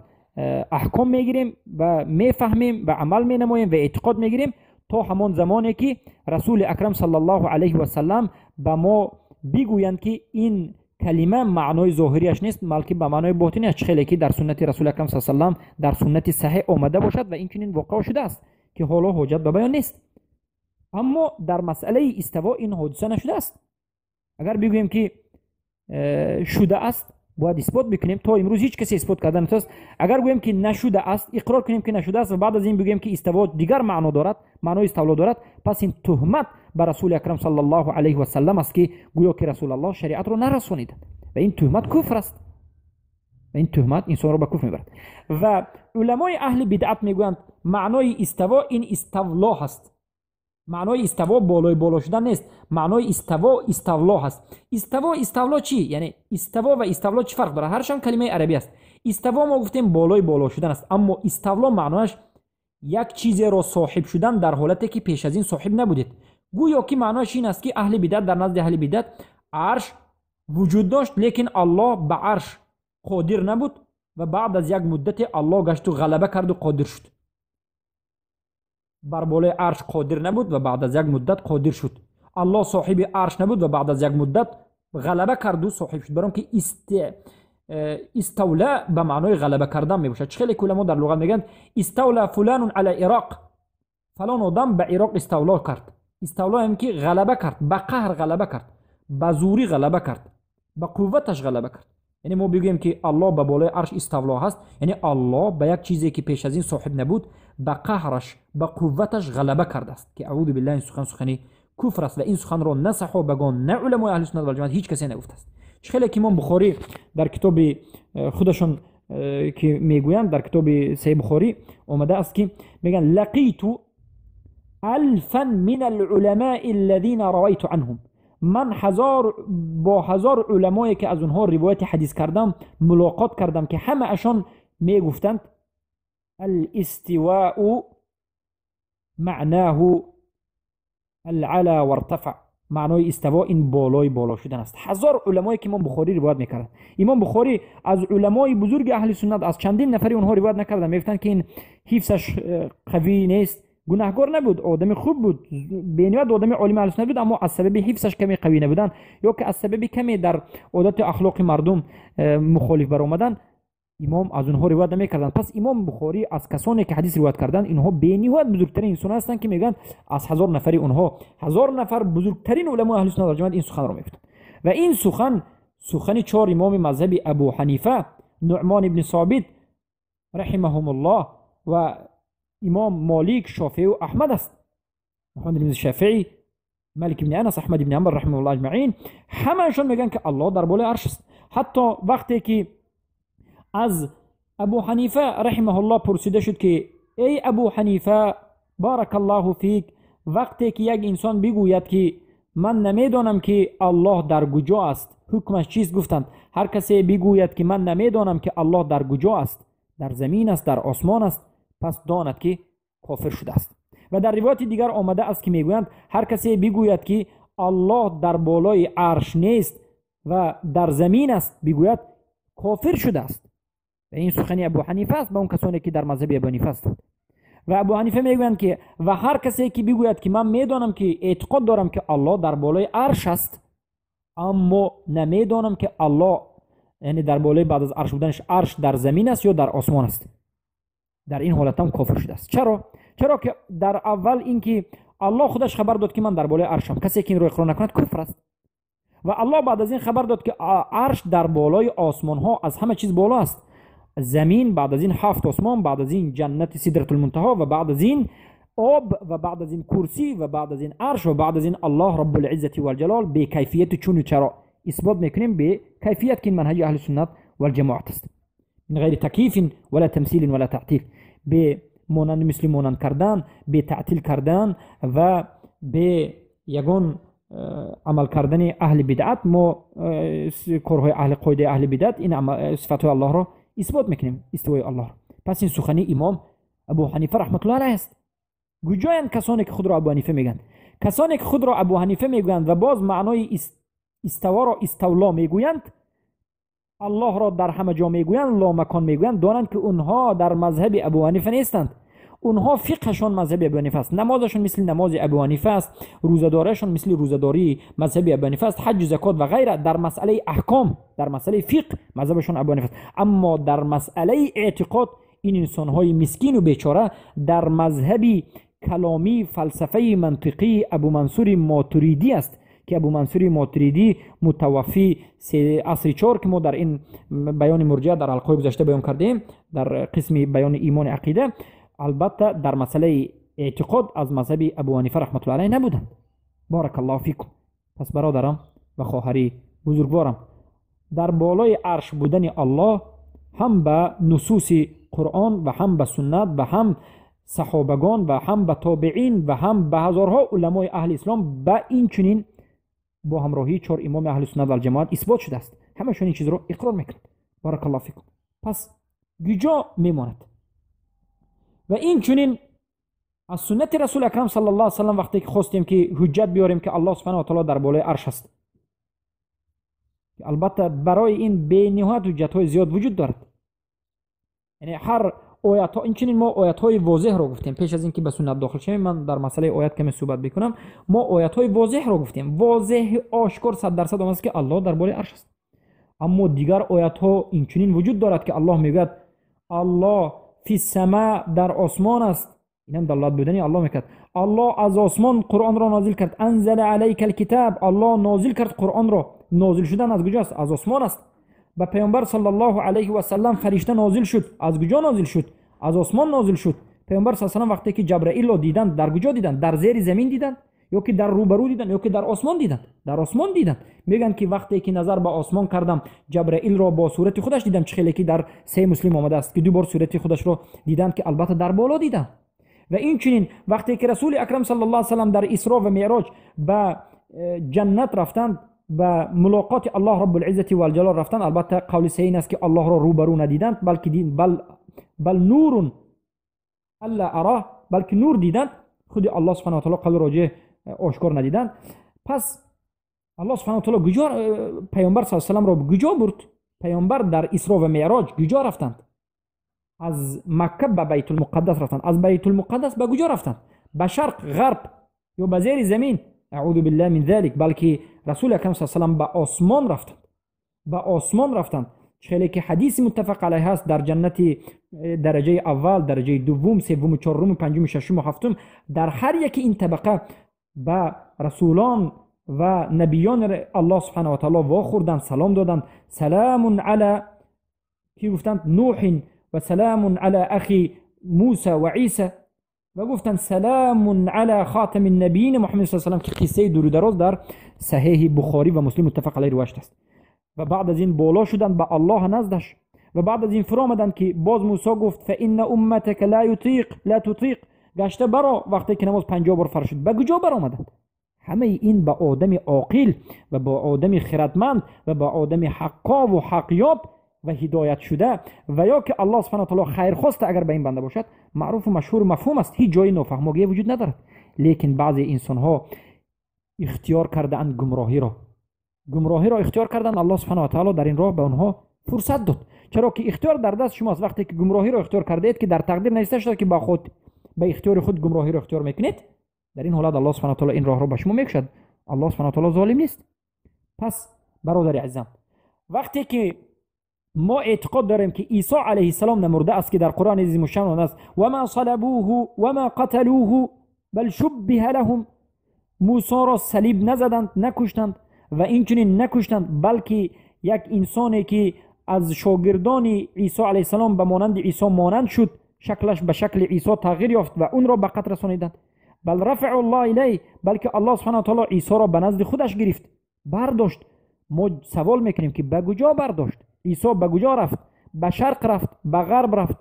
احکام میگیریم و میفهمیم و عمل مینماییم و اعتقاد میگیریم تا همان زمانی که رسول اکرم صلی الله علیه و سلم به ما بگویند که این کلمه معنای ظاهریش نیست بلکه به معنای باطنی است، خیلی که در سنت رسول اکرم صلی الله علیه و سلم در سنت صحیح آمده باشد و این چنین واقع شده است که حالا حجت به بیان نیست. اما در مسئله استوا این حادثه نشده است. اگر بگوییم که شده است باید اثبات بکنیم، تا امروز هیچ کسی اثبات کردن نتونست. اگر گوییم که نشده است، اقرار کنیم که نشده است و بعد از این بگوییم که استوا دیگر معنا دارد، معنای استولا دارد، پس این تهمت بر رسول اکرم صلی الله علیه و سلم است که گویا که رسول الله شریعت رو نرسانید و این تهمت کفر است و این تهمت انسان رو به کفر میبرد. و علمای اهل بدعت میگویند معنای استوا این استولا هست، معنای استوا بالای بالا شدن نیست، معنای استوا استولا هست. استوا استولا چی؟ یعنی استوا و استولا چی فرق داره؟ هرشان کلمه عربی است. استوا ما گفتیم بالای بالا شدن است، اما استولا معنایش یک چیزی را صاحب شدن در حالتی که پیش از این صاحب نبودید. گویا که معنایش این است که اهل بدعت، در نزد اهل بدعت عرش وجود داشت لیکن الله به عرش قادر نبود و بعد از یک مدت الله گشت و غلبه کرد و قادر شد. بر بالای عرش قادر نبود و بعد از یک مدت قادر شد. الله صاحب عرش نبود و بعد از یک مدت غلبه کرد و صاحب شد. برام که استولا به معنای غلبه کردن میباشد. خیلی علما در لغت میگن استولا فلان علی عراق، فلان آدم به عراق استولا کرد. استولا هم که غلبه کرد، به قهر غلبه کرد، به زوری غلبه کرد، به قوتش غلبه کرد. یعنی ما بگوییم که الله به بالای عرش استولا هست، یعنی الله به یک چیزی که پیش از این صاحب نبود، به قهرش، به قوتش غلبه کرده است که اعوذ بالله این سخن سخنی کفر است و این سخن را نه صحابگان نه علمای اهل سنت و الجماعت هیچ کسی نگفته است. خیلی که امام بخاری در کتاب خودشون که میگویند، در کتاب صحیح بخاری آمده است که میگن لقیت الفا من العلماء الذين رويت عنهم، من هزار با هزار علمایی که از اونها روایت حدیث کردم ملاقات کردم که همه اشان میگفتند الاستواء معناه العلا وارتفع، معنای استوا این بالای بالا شدن است. هزار علمایی که امام بخاری روایت میکردن، امام بخاری از علمای بزرگ اهل سنت از چندین نفری اونها روایت نکردن، میگفتند که این حفظش قوی نیست، گناهگار نبود، آدم خوب بود، بینیاد آدم عالم اهل سنت بود، اما از سبب حفظش کمی قوی نبودن یا که از سبب کمی در عادت اخلاق مردم مخالف برآمدن، امام از اونها روایت نمیکردن. پس امام بخاری از کسانی که حدیث روایت کردن، اینها بینیهایت بزرگترین انسان هستند که میگن از هزار نفری اونها هزار نفر بزرگترین علمای اهل سنت و جماعت این سخن را میگفتند. و این سخن سخن چهار امام مذهب ابو حنیفه، نعمان ابن ثابت رحمهم الله و امام مالک، شافعی و احمد است. محمد بن شافعی، مالک بن انس، احمد بن حنبل رحمه الله اجمعین، همه‌شون میگن که الله در بالای عرش است. حتی وقتی که از ابو حنیفه رحمه الله پرسیده شد که ای ابو حنیفه بارک الله فیک، وقتی که یک انسان بگوید که من نمیدانم که الله در کجا است، حکمش چیست؟ گفتند هر کسی بگوید که من نمیدانم که الله در کجا است، در زمین است، در آسمان است، پس داند که کافر شده است. و در روایت دیگر آمده است که میگویند هر کسی بگوید که الله در بالای عرش نیست و در زمین است، بگوید کافر شده است. و این سخنی ابو حنیفه است با اون کسانی که در مذهب ابو حنیفه هستند. و ابو حنیفه میگویند که و هر کسی که بگوید که من میدانم که اعتقاد دارم که الله در بالای عرش است، اما نمیدانم که الله یعنی در بالای بعد از عرش بودنش عرش در زمین است یا در آسمان است، در این حالت هم کافر شده است. چرا؟ چرا که در اول اینکه الله خودش خبر داد که من در بالای عرشم، کسی که این رو اقرار نکند کفر است. و الله بعد از این خبر داد که عرش در بالای آسمان ها از همه چیز بالا است، زمین بعد از این هفت آسمان، بعد از این جنت سدرة المنتهی و بعد از این آب و بعد از این کرسی و بعد از این عرش و بعد از این الله رب العزة والجلال به کیفیت چون و چرا اثبات میکنیم به کیفیت که منهج اهل سنت والجماعت است، من غیر تکییف ولا تمثیل ولا تعطیل، به مانند مثل مانند کردن، به تعطیل کردن و به یگان عمل کردن اهل بدعت. ما کارهای اهل قاعده اهل بدعت این صفات الله را اثبات میکنیم، استوای الله را. پس این سخنی امام ابو حنیفه رحمت الله علیه است. کجایند کسانی که خود را ابو حنیفه میگن؟ کسانی که خود را ابو حنیفه میگویند و باز معنای استوا را استولا میگویند، الله را در همه جا میگویند، لا مکان میگویند، دانند که اونها در مذهب ابو حنیفه نیستند. اونها فقهشان مذهب ابو حنیفه است، نمازشون مثل نماز ابو حنیفه است، روزه‌داریشون مثل روزه‌داری مذهب ابو حنیفه است، حج، زکات و غیره. در مسئله احکام، در مسئله فقه مذهبشون ابو حنیفه است. اما در مسئله اعتقاد این انسان‌های مسکین و بیچاره در مذهب کلامی فلسفه منطقی ابو منصور ماتریدی است که ابو منصور ماتریدی متوفی عصر 4 که ما در این بیان مرجعه در حلقه گذشته بیان کردیم در قسم بیان ایمان عقیده، البته در مسئله اعتقاد از مذهب ابو حنیفه رحمت الله علیه نبودند. بارک الله فیکم. پس برادرم و خواهری بزرگوارم، در بالای عرش بودن الله هم به نصوص قرآن و هم به سنت و هم صحابگان و هم به تابعین و هم به هزارها علمای اهل اسلام به این چنین با همراهی چهار امام اهل سنت و الجماعت اثبات شده است. همشون این چیز رو اقرار میکنند. بارک الله فیکم. پس کجا میماند؟ و این چنین از سنت رسول اکرم صلی الله علیه و سلم وقتی که خواستیم که حجت بیاریم که الله سبحانه و تعالی در بالای عرش است، البته برای این بی‌نهایت حجت های زیاد وجود دارد. یعنی هر آیت ها، این چنین ما آیت های واضح رو گفتیم پیش از اینکه به سنت داخل شویم. من در مسئله آیت کمی صحبت بکنم. ما آیت های واضح رو گفتیم، واضح آشکار 100% آمده است که الله در بالای عرش است. Аммо дигар оятҳо инчунин вуҷуд дорад, ки Аллоҳ мегӯяд: Аллоҳ фи сама, дар осмон аст. Инам далолат будани Аллоҳ мекард. Аллоҳ аз осмон Қуръонро нозил кард. Анзала алайка алкитаб, Аллоҳ нозил кард Қуръонро. Нозил шудан аз куҷост? Аз осмон аст. Ба Паёмбар саллаллоҳу алайҳи васаллам фаришта нозил шуд. Аз куҷо нозил шуд? Аз осмон нозил шуд. Паёмбар саллаллоҳу алайҳи васаллам вақте ки Ҷабраилро диданд, дар куҷо диданд? Дар зери замин диданд ё ки дар рӯбарӯ диданд ё ки дар осмон диданд? Дар осмон диданд. Мегӯянд, ки вақте ки назар ба осмон кардам, Ҷабраилро бо сурати худаш дидам, чӣ хеле ки дар Саҳеҳи Муслим омадааст, ки ду бор сурати худашро диданд, ки албатта дар боло диданд. Ва инчунин вақте ки Расули Акрам саллаллоҳу алайҳи васаллам дар Исро ва Меъроҷ ба ҷаннат рафтанд, ба мулоқоти Аллоҳ Раббул-Иззати вал-Ҷалол рафтанд, албатта қавли саҳеҳ ин аст, ки Аллоҳро рӯбарӯ надиданд, балки бал нурун алла ара, балки нур диданд. Худи Аллоҳ субҳанаҳу ва таъоло қавли роҷеъ ошкор надиданд. Пас Аллоҳ субҳанаҳу ва таъоло куҷо Паёмбар саллаллоҳу алайҳи васалламро куҷо бурд? Паёмбар дар Исро ва Меъроҷ куҷо рафтанд? Аз Макка ба Байтулмуқаддас рафтанд. Аз Байтулмуқаддас ба куҷо рафтанд? Ба шарқ, ғарб ё ба зери замин? Аъузу биллаҳи мин залик. Балки Расули Акрам саллаллоҳу алайҳи васаллам ба осмон рафтанд. Ба осмон рафтанд. Хеле ки ҳадиси муттафақ алайҳ аст, дар ҷаннати дараҷаи аввал, дараҷаи дуввум, севуму, чоруму, панҷуму, шашуму, ҳафтум, дар ҳар яки ин табақа ба расулон ва набиёни Аллоҳ субҳанаҳу ва таъоло вохӯрданд, салом доданд. Саламун ала, ки гуфтанд, Нуҳин ва саламун ала ахи Муса ва Иса, ва гуфтанд саламун ала хатами набиин Муҳаммад саллаллоҳу алайҳи васаллам, ки қиссаи дуру дароз дар Саҳеҳи Бухорӣ ва Муслим муттафақ алайҳ ривоят аст. Ва баъд аз ин боло шуданд ба Аллоҳ наздаш, ва баъд аз ин фуромаданд, ки боз Мусо гуфт: фаинна умматака ла ютиқ ла тутиқ, гашта баро. Вақте ки намоз 50 бор фарз шуд, ба куҷо баромаданд? Ҳамаи ин ба одами оқил ва ба одами хирадманд ва ба одами ҳаққову ҳақёб ва ҳидоят шуда ва ё ки Аллоҳ субҳанаҳу ва таъоло хайрхоста агар ба ин банда бошад, маъруфу машҳуру мафҳум аст, ҳеҷ ҷои нофаҳмогие вуҷуд надорад. Лекин баъзе инсонҳо ихтиёр кардаанд гумроҳиро, гумроҳиро ихтиёр карданд. Аллоҳ субҳанаҳу ва таъоло дар ин роҳ ба онҳо фурсат дод, чаро ки ихтиёр дар даст шумост. Вақте ки гумроҳиро ихтиёр кардаед, ки дар тақдир нависта шуда, ки ба худ ба ихтиёри худ гумроҳиро ихтиёр мекунед, дар ин ҳолат Аллоҳ субҳанаҳу ва таъоло ин роҳро ба шумо мекушад. Аллоҳ субҳанаҳу ва таъоло золим нест. Пас бародари азизам, вақте ки мо эътиқод дорем, ки Исо алайҳиссалом намурда аст, ки дар Қуръони азимушшаън омадааст: вама салабуҳу вама қаталуҳу бал шуббиҳа лаҳум, Мусоро салиб назаданд, накуштанд ва инчунин накуштанд, балки як инсоне, ки аз шогирдони Исо алайҳиссалом ба монанди Исо монанд шуд, шаклаш ба шакли Исо тағйир ёфт ва унро ба қатл расониданд. Бал рафаъу Аллоҳ илайҳ, балки Аллоҳ субҳанаҳу ва таъоло Исоро ба назди худаш гирифт, бардошт. Мо савол мекунем, ки ба куҷо бардошт? Исо ба куҷо рафт? Ба шарқ рафт, ба ғарб рафт,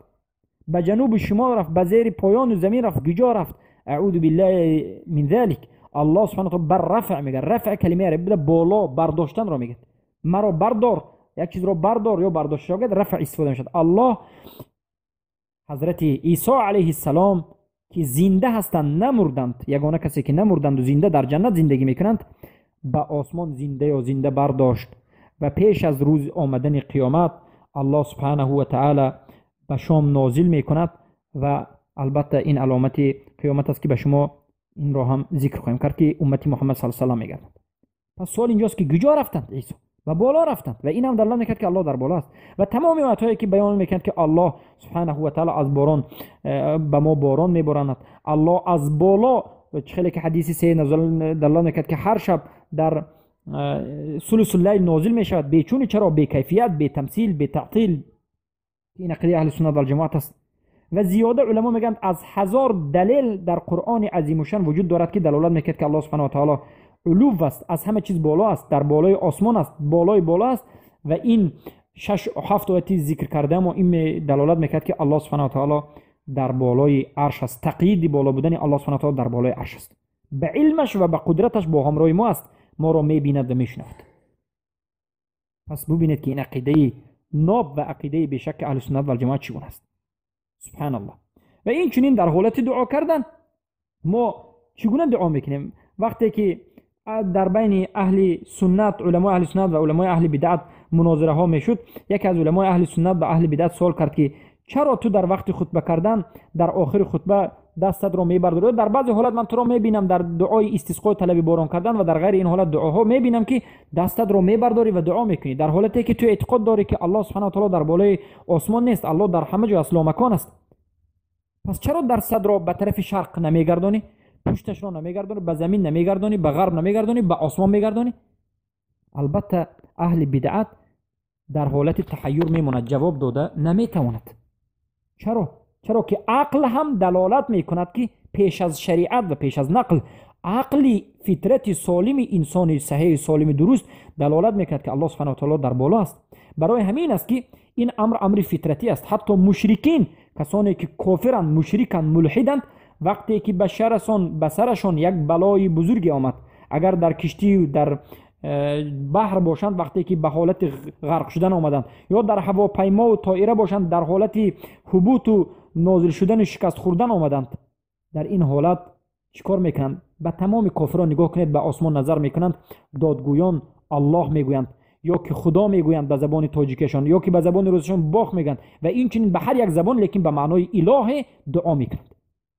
ба ҷанубу шимол рафт, ба зери поёну замин рафт, куҷо рафт? Аъузу биллаҳи мин залик. Аллоҳ субҳанаҳу ва таъоло бар рафъ мегӯяд. Рафъ калимаи арабӣ буда, боло бардоштанро мегӯяд. Маро бардор, як чизро бардор ё бардошта гӯяд, рафъ истифода мешавад. Аллоҳ ҳазрати Исо алайҳиссалом, ки зинда ҳастанд, намурданд, ягона касе ки намурданду зинда дар ҷаннат зиндагӣ мекунанд, ба осмон зинда ё зинда бардошт. Ва пеш аз рӯзи омадани қиёмат Аллоҳ субҳанаҳу ва таъоло ба шом нозил мекунад. Ва албатта ин аломати қиёмат аст, ки ба шумо инро ҳам зикр хоҳем кард, ки уммати Муҳаммад саллаллоҳу алайҳи васаллам мегардад. Пас суол инҷост, ки куҷо рафтанд Исо? Ба боло рафтанд. Ва ин ҳам далолат мекард, ки Аллоҳ дар боло аст. Ва тамоми оятҳое, ки баён мекунад, ки Аллоҳ субҳанаҳу ва таъоло аз борон ба мо борон меборанад, Аллоҳ аз боло, чӣ хеле ки ҳадиси се далолат мекард, ки ҳар шаб дар сулусул лайл нозил мешавад, бечуну чаро, бекайфият, бетамсил, бетаътил. Ин ақидаи аҳли суннат валҷамоат аст. Ва зиёда уламо мегӯянд, аз 1000 далел дар Қуръони азимушшан вуҷуд дорад, ки далолат мекард, ки Аллоҳ субҳанаҳу ва таъоло улув аст, аз ҳама чиз боло аст, дар болои осмон аст, болои боло аст. Ва ин шаш ҳафт ояти зикр кардамо ин далолат мекард, ки Аллоҳ субҳанаҳу ва таъоло дар болои арш аст. Тақйиди боло будани Аллоҳ субҳанаҳу ва таъоло дар болои арш аст, ба илмаш ва ба қудраташ бо ҳамроҳи мо аст, моро мебинад ва мешунавад. Пас бубинед, ки ин ақидаи ноб ва ақидаи бешакки аҳли суннат валҷамоат чӣ гуна аст. Субҳаналлоҳ. Ва инчунин дар ҳолати дуо кардан мо чӣ гуна дуо мекунем? Вақте ки дар байни аҳли суннат, уламои аҳли суннат ва уламои аҳли бидаат мунозираҳо мешуд, яке аз уламои аҳли суннат ба аҳли бидаат суол кард, ки чаро ту дар вақти хутба кардан дар охири хутба дастатро мебардорӣ. Дар баъзе ҳолат ман туро мебинам дар дуои истисқои талаби борон кардан ва дар ғайри ин ҳолат дуоҳо мебинам ки дастатро мебардорӣ ва дуо мекунӣ, дар ҳолате ки ту эътиқод дорӣ ки Аллоҳ субҳанаҳу ва таъоло дар болои осмон нест, Аллоҳ дар ҳама ҷо аст, ломакон аст. Пас чаро дастатро ба тарафи шарқ намегардонӣ, пушташро намегардонӣ, ба замин намегардонӣ, ба ғарб намегардонӣ, ба осмон мегардонӣ? Албатта аҳли бидъат дар ҳолати таҳайюр мемонад, ҷавоб дода наметавонад. Чаро? Чаро ки ақл ҳам далолат мекунад ки пеш аз шариат ва пеш аз нақл ақли фитрати солими инсони саҳеҳи солими дуруст далолат мекунад ки Аллоҳ субҳанаҳу ва таъоло дар боло аст. Барои ҳамин аст ки ин амр амри фитратӣ аст. Ҳатто мушрикин, касоне ки кофиранд, мушриканд, мулҳиданд, вақте ки ба сарашон як балои бузурге омад, агар дар киштӣ дар баҳр бошанд, вақте ки ба ҳолати ғарқ шудан омаданд, ё дар ҳавопаймову тоира бошанд, дар ҳолати ҳубуту нозил шудану шикаст хӯрдан омаданд, дар ин ҳолат чӣ кор мекунанд? Ба тамоми кофирон нигоҳ кунед, ба осмон назар мекунанд, додгӯён Аллоҳ мегӯянд, ё ки Худо мегӯянд ба забони тоҷикашон, ё ки ба забони русашон Бог мегӯянд ва инчунин ба ҳар як забон, лекин ба маънои илоҳе дуо мекунанд.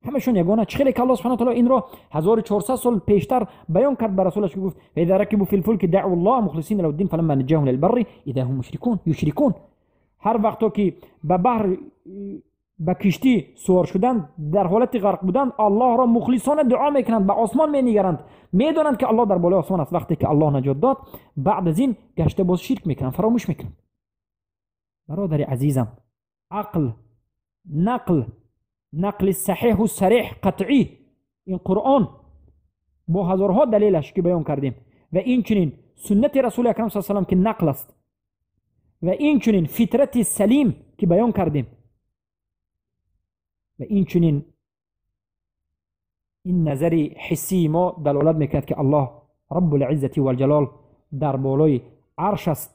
Ҳамашон ягона. Чӣ хеле ки Аллоҳ субҳанаҳу ва таъоло инро 1400 сол пештар баён кард ба расулаш, ки гуфт: فإذا ركبوا في الفلك دعوا الله مخلصين له الدين فلما نجاهم إلى البر إذا هم مشركون يشركون. ҳар вақто ки ба баҳр ба киштӣ сувор шуданд, дар ҳолати ғарқ буданд, Аллоҳро мухлисона дуо мекунанд, ба осмон менигаранд, медонанд ки Аллоҳ дар болои осмон аст. Вақте ки Аллоҳ наҷот дод, баъд аз ин гашта боз ширк мекунанд, фаромӯш мекунанд. Бародари азизам, ақл, нақл, нақли саҳеҳу сареҳ, қатъӣ, ин Қуръон бо ҳазорҳо далелаш ки баён кардем ва инчунин суннати Расули акрам с салам ки нақл аст ва инчунин фитрати салим ки баён кардем ва инчунин ин назари ҳиссии мо далолат мекунад ки Аллоҳ Раббулиззати валҷалол дар болои арш аст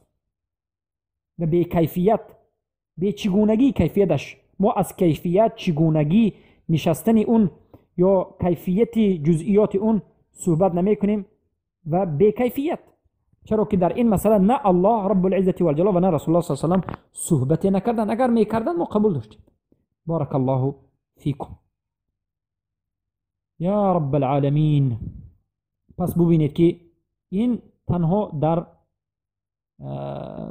ва бекайфият, бечигунагии кайфияташ, мо аз кайфият, чигунагӣ нишастани он ё кайфияти ҷузъиёти он суҳбат намекунем ва бекайфият, чаро ки дар ин масъала на Аллоҳ Раббулиззати валҷалол ва на Расулуллоҳ с салам суҳбате накарданд. Агар мекарданд, мо қабул доштем. بارك الله فيكم يا رب العالمین. پس ببینید که این تنها در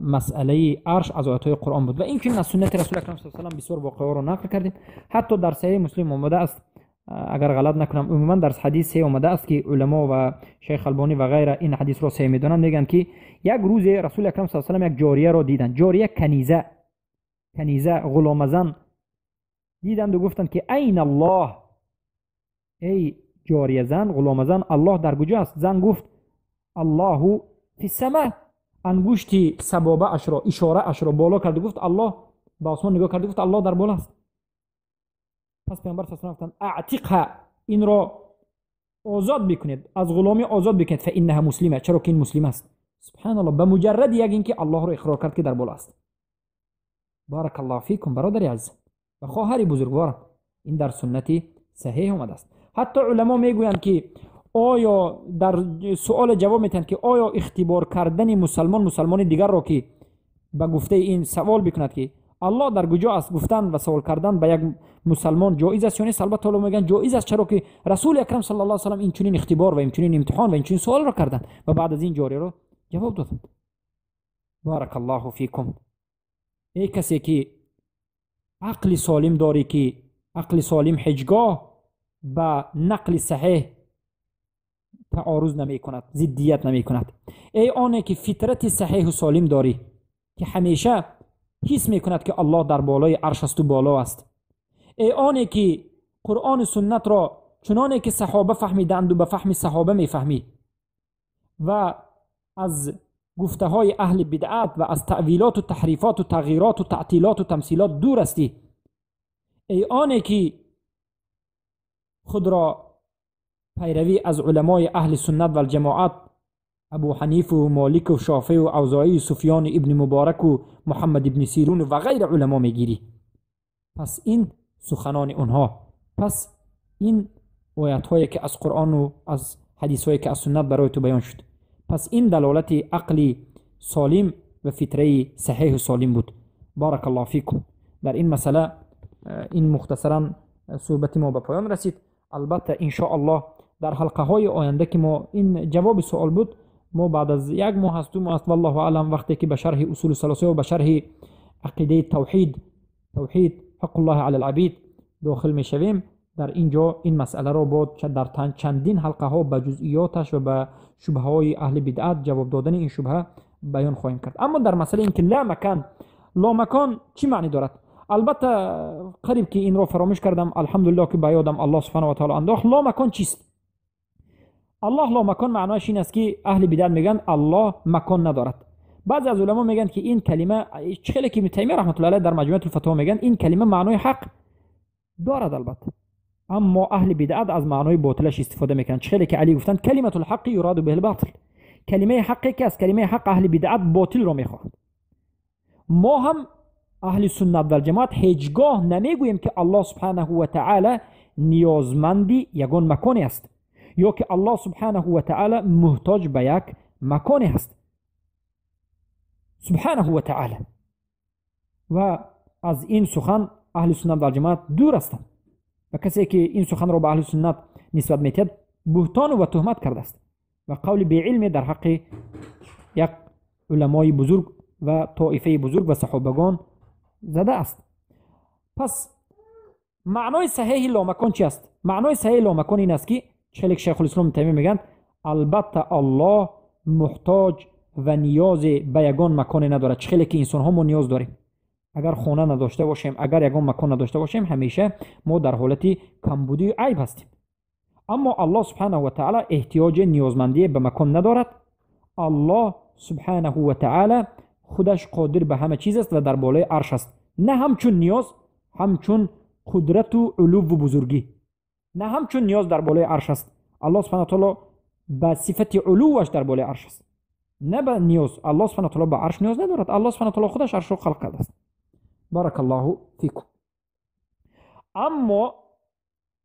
مسئله عرش از آیات قرآن بود و این که از سنت رسول اکرم صلی الله علیه و سلم بسیار واقعه را نقل کردیم. حتی در صحیح مسلم آمده است، اگر غلط نکنم، عموما در حدیث آمده است که علما و شیخ البانی و غیره این حدیث را صحیح میدونند، میگن که یک روز رسول اکرم صلی الله علیه و سلم یک جاریه را دیدند، جاریه کنیزه غلام زن دیدند و گفتند که این الله، ای جاریه زن، غلام زن، الله در کجا است؟ زن گفت الله فی السماء. انگشتی سبابه اش را، اشاره اش را بالا کرد و گفت الله، به آسمان نگاه کرد و گفت الله در بالا است. پس پیامبر صلی الله علیه و گفتند اعتقها، این را آزاد بکنید، از غلامی آزاد بکنید، فانها مسلمه، چرا که این مسلم است. سبحان الله، به مجرد یک اینکه الله را اقرار کرد که در بالا است. بارک الله فیکم برادر عزیز و خواهر بزرگوارم، این در سنت صحیح آمده است. حتی علما میگویند که آیا در سوال جواب میتن که آیا اختبار کردن مسلمان دیگر را که به گفته این سوال بکند که الله در کجا است گفتن و سوال کردن به یک مسلمان جایز است یا نیست؟ البته علما میگن جایز است، چرا که رسول اکرم صلی الله علیه و سلم این چنین اختبار و این چنین امتحان و این چنین سوال را کردند و بعد از این جاری را جواب دادند. بارک الله فیکم. ای کسی که عقل سالم داری که عقل سالم هیچگاه به نقل صحیح تعارض نمی کند، ضدیت نمی کند. ای آنه که فطرت صحیح و سالم داری که همیشه حس می کند که الله در بالای عرش است و بالا است. ای آنه که قرآن و سنت را چنانه که صحابه فهمیدند و به فهم صحابه می فهمی و از گفته های اهل بدعت و از تأویلات و تحریفات و تغییرات و تعطیلات و تمثیلات دور استی. ای آنه که خود را پیروی از علمای اهل سنت و الجماعت، ابو حنیف و مالک و شافعی و اوزاعی و سفیان ابن مبارک و محمد ابن سیرون و غیر علما میگیری، پس این سخنان اونها، پس این آیت هایی که از قرآن و از حدیث هایی که از سنت برای تو بیان شد، پس این دلالت عقلی سالم و فطره صحیح و سالم بود. بارک الله فیکم. در این مسئله این مختصرا суҳбати мо ба поён расид. Албатта, иншоаллоҳ, дар ҳалқаҳои оянда, ки мо ин ҷавоби суол буд, мо баъд аз як моҳ аст, 2 моҳ аст, валлоҳу аълам, вақте ки ба шарҳи усули салоса ва ба шарҳи ақидаи тавҳид, тавҳид ҳаққуллоҳи ала алабид дохил мешавем, дар ин ҷо ин масъаларо бо дар чандин ҳалқаҳо ба ҷузъиёташ ва ба шубҳаҳои аҳли бидъат ҷавоб додани ин шубҳа баён хоҳем кард. Аммо дар масъалаи ин ки ла макан, ломакон чӣ маънӣ дорад? Албатта, қариб ки инро фаромӯш кардам, алҳамдулиллоҳ, ки ба ёдам Аллоҳ субҳана ва таъоло андохт. Ломакон чист? Аллоҳ ломакон маънояш ин аст, ки аҳли бидъат мегӯянд, Аллоҳ макон надорад. Баъзе аз уламо мегӯянд, ки ин калима, чӣ хеле ки Ибни Таймия раҳматуллоҳи алайҳ дар Маҷмӯатул Фатво мегӯянд, ин калима маънои ҳақ дорад албатта, аммо аҳли бидъат аз маънои ботилаш истифода мекунанд. Чӣ хеле ки Алӣ гуфтанд: калиматул ҳаққи юраду биҳил ботил. Калимаи ҳаққе ки аз калимаи ҳақ аҳли бидъат ботилро мехоҳанд. Мо ҳам, аҳли суннат валҷамоат, ҳеҷ гоҳ намегӯем, ки Аллоҳ субҳанаҳу ва таъала ниёзманди ягон маконе аст ё ки Аллоҳ субҳанаҳу ва таъала муҳтоҷ ба як маконе аст субҳанаҳу ва таъала. Ва аз ин сухан аҳли суннат валҷамоат дур ҳастанд ва касе ки ин суханро ба аҳли суннат нисбат метиҳад, буҳтону ва туҳмат кардааст ва қавли беилме дар ҳаққи як уламои бузург ва тоифаи бузург ва саҳобагон задааст. Пас маънои саҳеҳи ломакон чи аст? Маънои саҳеҳи ломакон ин аст, ки чӣ хеле ки Шайхулислом Таймия мегӯянд, албатта, Аллоҳ муҳтоҷ ва ниёзе ба ягон маконе надорад. Чӣ хеле ки инсонҳо мо ниёз дорем, агар хона надошта бошем, агар ягон макон надошта бошем, ҳамеша мо дар ҳолати камбудию айб ҳастем. Аммо Аллоҳ субҳанаҳу ва таъала эҳтиёҷи, ниёзмандие ба макон надорад. Аллоҳ субҳанаҳу ва таъала худаш қодир ба ҳама чиз аст ва дар болои арш аст, на ҳамчун ниёз, ҳамчун қудрату улувву бузургӣ, на ҳамчун ниёз дар болои арш аст. Аллоҳ субҳана таоло ба сифати улувваш дар болои арш аст, на ба ниёз. Аллоҳ субҳана таоло ба арш ниёз надорад. Аллоҳ субҳана таоло худаш аршро халқ кардааст. Баракаллоҳу фикум. Аммо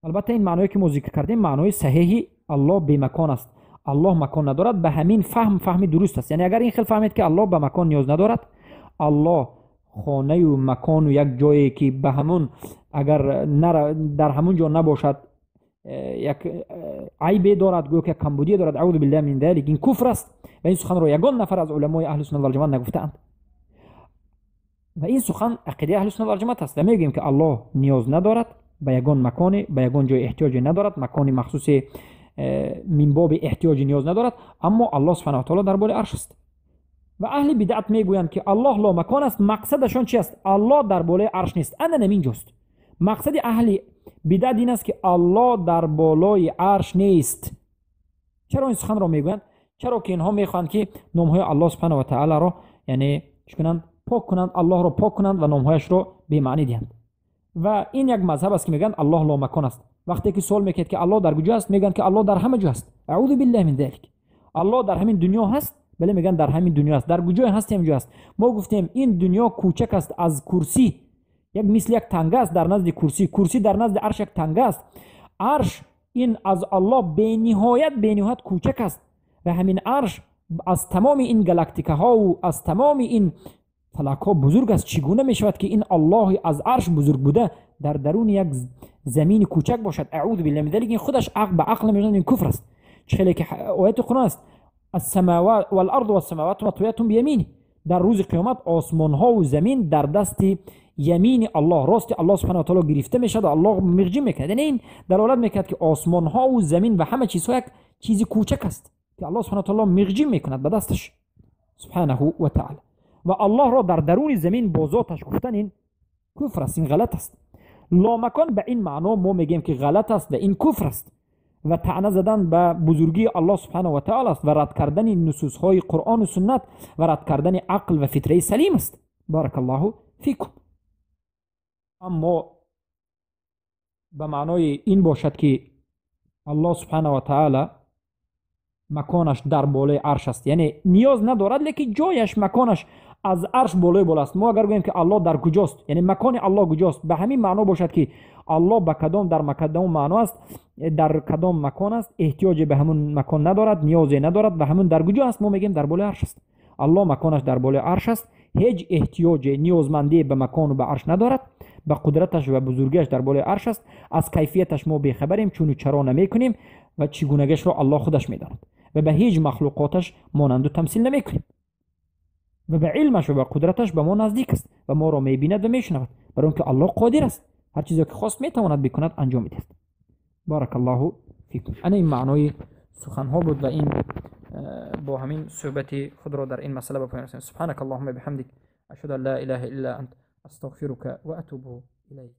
албатта, ин маъное ки мо зикр кардем, маънои саҳеҳи Аллоҳ бемакон аст, Аллоҳ макон надорад, ба ҳамин фаҳм фаҳми дуруст аст. Яъне агар ин хел фаҳмед, ки Аллоҳ ба макон ниёз надорад, Аллоҳ хонаю макону як ҷое ки ба ҳамун агар дар ҳамун ҷо набошад, як айбе дорад, гӯё ки як камбудие дорад, аузу биллаҳи мин залик, ин куфр аст ва ин суханро ягон нафар аз уламои аҳли суннат валҷамоат нагуфтаанд ва ин сухан ақидаи аҳли суннат валҷамоат аст. Ва мегӯем, ки Аллоҳ ниёз надорад ба ягон маконе, ба ягон ҷои эҳтиёҷе надорад, макони махсусе мин боби эҳтиёҷи ниёз надорад, аммо Аллоҳ субҳана таоло дар болои арш аст. Ва аҳли бидъат мегӯянд, ки Аллоҳ ломакон аст. Мақсадашон чи аст? Аллоҳ дар болои арш нест, ана намин ҷост. Мақсади аҳли бидъат ин аст, ки Аллоҳ дар болои арш нест. Чаро ин суханро мегӯянд? Чаро ки инҳо мехоҳанд, ки номҳои Аллоҳ субҳана ва таоларо, яъне чӣ кунанд? Пок кунанд, Аллоҳро пок кунанд ва номҳояшро бемаънӣ диҳанд. Ва ин як мазҳаб аст, ки мегӯянд, Аллоҳ ломакон аст. Вақте ки суол мекунед, ки Аллоҳ дар куҷо аст, мегӯянд, ки Аллоҳ дар ҳама ҷо аст. Аузу биллаҳи мин залик. Аллоҳ дар ҳамин дунё ҳаст? Бале, мегӯянд, дар ҳамин дунё аст. Дар куҷое ҳаст? Ҳамин ҷо аст. Мо гуфтем, ин дунё кӯчак аст аз курсӣ, як мисли як танга аст дар назди курсӣ, курсӣ дар назди арш як танга аст. Арш ин аз Аллоҳ бениҳоят, бениҳоят кӯчак аст ва ҳамин арш аз тамоми ин галактикаҳову аз тамоми ин фалакҳо бузург аст. Чӣ гуна мешавад, ки ин Аллоҳи аз арш бузург буда дар даруни як замини кӯчак бошад? Аузу биллаҳи мин залик. Ин худаш ба ақл намешавад, ин куфр аст. Чӣ хеле ки ояти Қуръон аст: والأرض والسماوات مطويات بيمينه. Дар рӯзи қиёмат осмонҳову замин дар дасти ямини Аллоҳ, рости Аллоҳ субҳана таоло гирифта мешавад ва Аллоҳ миғҷӣ мекунад. Яъне ин далолат мекунад, ки осмонҳову замин ва ҳама чизҳо як чизи кӯчак аст, ки Аллоҳ субҳана таоло миғҷӣ мекунад ба дасташ субҳанаҳу ва таала. Ва Аллоҳро дар даруни замин бо зоташ гуфтан, ин куфр аст, ин ғалат аст. Ломакон ба ин маъно мо мегӯем, ки ғалат аст ва ин куфр аст ва таъна задан ба бузургии Аллоҳ субҳанаҳу ва таала аст ва рад кардани нусусҳои Қуръону суннат ва рад кардани ақл ва фитраи салим аст. Баракаллоҳу фикум. Аммо ба маънои ин бошад, ки Аллоҳ субҳанаҳу ва таала маконаш дар болои арш аст, яъне ниёз надорад, лекин ҷояш, маконаш аз арш болои боло аст. Мо агар гӯем, ки Аллоҳ дар куҷост, яъне макони Аллоҳ куҷост, ба ҳамин маъно бошад, ки Аллоҳ ба кадом, дар кадом маъно аст, дар кадом макон аст, эҳтиёҷе ба ҳамун макон надорад, ниёзе надорад ва ҳамун дар куҷо аст, мо мегӯем, дар болои арш аст. Аллоҳ маконаш дар болои арш аст, ҳеҷ эҳтиёҷе, ниёзмандие ба макону ба арш надорад. ба қудраташ ва бузургиаш дар болои арш аст. Аз кайфияташ мо бехабарем, чуну чаро намекунем ва чӣ гунагиашро Аллоҳ худаш медонад ва ба ҳеҷ махлуқоташ монанду тамсил намекунем ва ба илмаш ва ба қудраташ ба мо наздик аст ва моро мебинад ва мешунавад, барои он ки Аллоҳ қодир аст, ҳар чизе ки хост метавонад бикунад, анҷом медиҳад. Барак Аллоҳу фикум. Ана ин маънои суханҳо буд ва ин бо ҳамин суҳбати худро дар ин масъала ба поён расонем. Субҳанака Аллоҳумма биҳамдик, ашҳаду ан ла илаҳа илла ант, астағфирука ва атубу илайк.